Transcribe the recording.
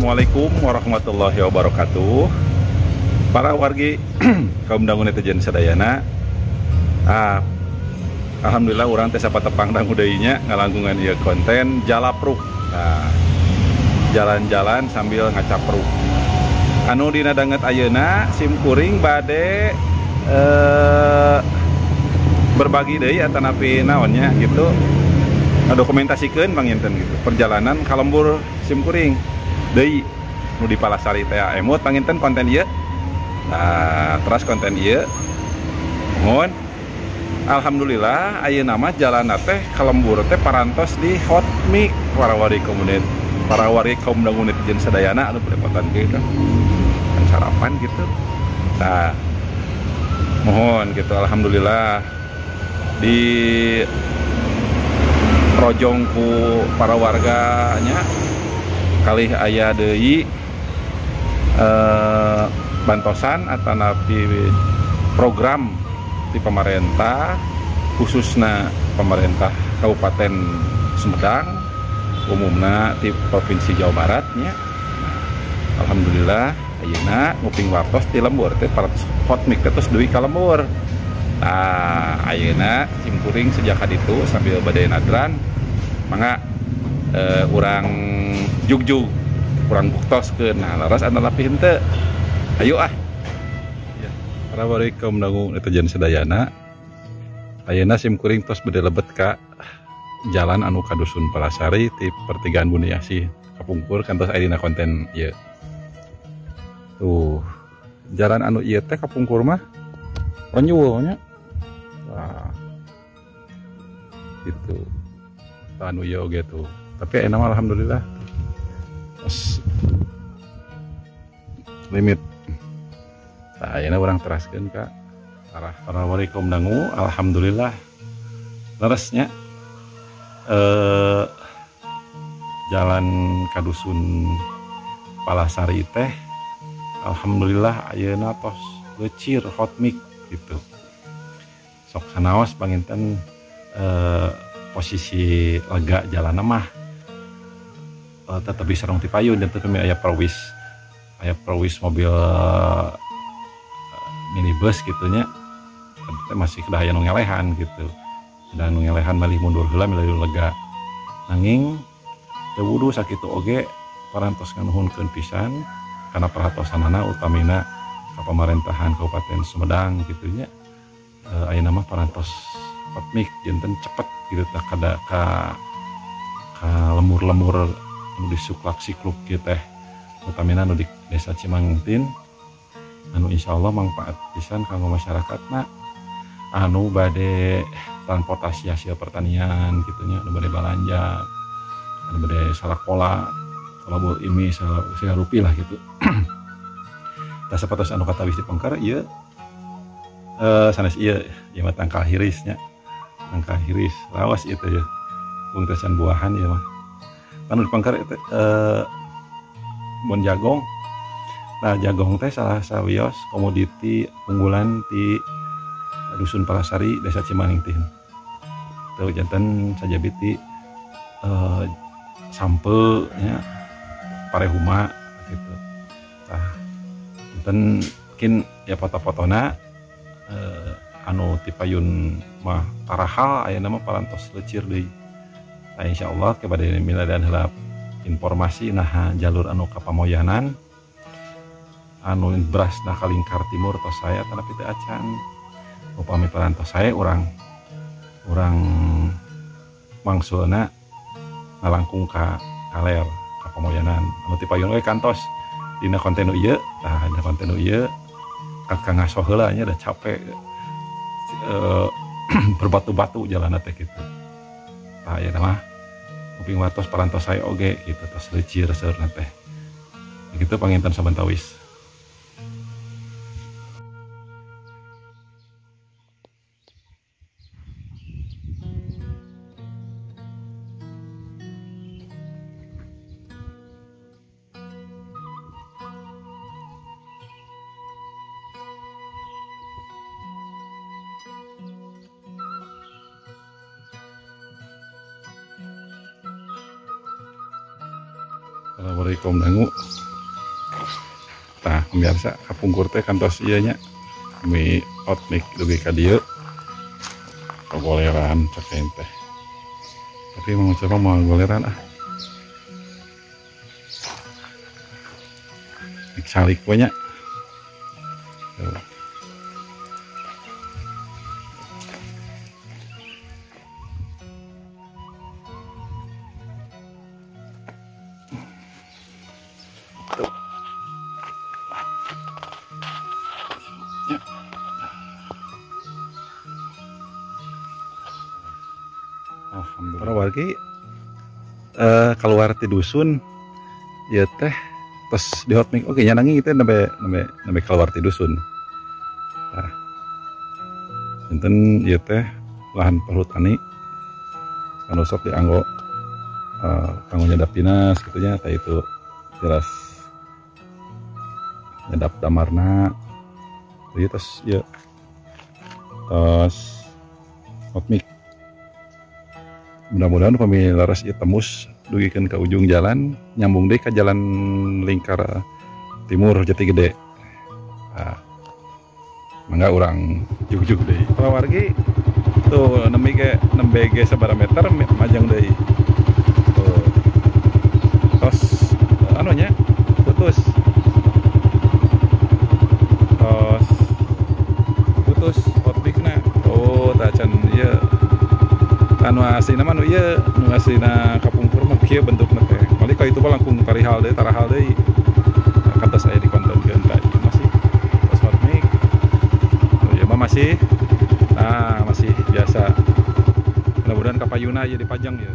Assalamualaikum warahmatullahi wabarakatuh. Para wargi kaum dangu netizen sadayana. Alhamdulillah urang teh sapatepang dangu deui nya ngalangkungan ieu konten jalapruk. Nah, jalan-jalan sambil ngacapruk. Anu dina danget ayeuna sim kuring bade berbagi deui atanapi naonnya gitu. Ngadokumentasikeun panginten gitu perjalanan ka lembur sim kuring deui nu di Palasari teh emut panginten konten ieu. Nah, terus konten ieu mohon alhamdulillah ayeuna mah jalanna teh ka lembur teh parantos di hot mix para-wari komunit para-wari kaum dangu netizen sadayana anu belepotan kieu kan sarapan gitu. Nah, mohon gitu alhamdulillah di rojongku para warganya kalih aya deui bantosan atanapi program di pemerintah khususna pemerintah Kabupaten Sumedang umumna di Provinsi Jawa Barat nya. Nah, alhamdulillah ayeuna nguping wartos di lembur teh parantos hot mix teh tos deui ka lembur. Nah, ayeuna simkuring sejak kaditu sambil bade nadran mangga urang jugjug urang buktoskeun. Nah, laras atanapi henteu. Ayo ah. Ya, para wargi kaum dangu netizen sadayana. Ayeuna simkuring tos bade lebet ka jalan anu ka Dusun Palasari ti pertigaan Buniasih kapungkur kantos aya dina konten ieu. Tuh, jalan anu ieu teh kapungkur mah onyul nya. Wah. Gitu. Anu ieu oge tuh. Tapi enak alhamdulillah. Terus limit. Nah, ayeuna urang teraskeun ka arah para wargi kaum dangu, alhamdulillah leresnya jalan ka Dusun Palasari teh alhamdulillah ayeuna tos lecir hot mix gitu. Sok sanaos panginten posisi lega jalan mah tetep bisa rong ti payun dan tetep aya perwis mobil minibus gitunya masih kedah aya nu ngelehan gitu. Dan nu ngelehan malih mundur heula milih lega. Nanging teu wudu sakitu oge parantos nganuhunkeun pisan kana perhatosanana utamina ka pamarentahan Kabupaten Sumedang gitu nya. Ayeuna mah parantos hot mix janten cepet gitu tah kada ka lemur-lemur anu disuklak sikluk kieu teh utamina anu di Desa Cimangtin anu insyaallah mangfaat pisan kanggo masyarakatna anu bade transportasi hasil pertanian gitunya anu bade balanja anu bade salakola salabul ini segala rupi lah gitu. Tah sapatos anu katawis dipengker ieu sanes ieu ieu mah tangkal hiris nya, tangkal hiris rawas ieu teh bungtesan buahan ieu mah anu dipengker ieu teh bon jagong. Nah, jagong teh salah sawios komoditi unggulan di Dusun Palasari Desa Cimalingtin. Tuh janten sajabi ti sampe nya parehuma gitu. Tah janten mungkin ya foto-fotona anu ti payun mah tarahal ayeuna mah parantos lecir deui. Nah, insyaallah kepada miladan heula informasi nah jalur anu ka Pamoyanan anu berasna ka Lingkar Timur tos saya tanapi teu acan. Upami parantos saya urang mangsulna ngalangkung ka kaler ka Pamoyanan anu ti payun we kantos dina konten nu ieu. Tah dina konten nu ieu kat ka ngaso heula nya da capek berbatu-batu jalanna teh kitu. Tah ayeuna mah uping wartos parantos saya oge gitu tos lecir seurna teh. Kitu panginten sabantawis. Assalamualaikum dangu. Tah pemirsa kapungkur teh kantos ieu nya mi hotmix dugi ka dieu. Goleran cek teh. Tapi mau coba mau goleran ah. Salik banyak. Tuh. Ya. Alhamdulillah. Para wargi keluar ti dusun ya teh terus di hotmix oke nyanangi kita nembe keluar ti dusun. Nah, enten ieu teh lahan perhutani anu sok dianggo kanggo nyadap dinas kitu nya tah itu jelas nyadap damarna. Ieu tos ieu tos hotmix. Mudah-mudahan upami laras ieu tembus dugikeun ka ujung jalan nyambung deui ka jalan lingkar timur Jati Gede. Nah, mangga urang jug-jug deui. Para wargi tuh nembe ge sabaraha meter majang deui. Tuh. Tos anu nya putus. Tos putus hotmixna. Oh, tah can ieu. Anu aslina mah nu ieu, nu aslina kapungkur mah kieu bentukna teh. Balik ka itu mah langkung tarihal deui, tarahal deui. Kantos aya dikontenkeun tah ieu masih tos hotmix. Oh ieu mah masih nah masih biasa. Mudah-mudahan kapayuna ieu dipajang ieu.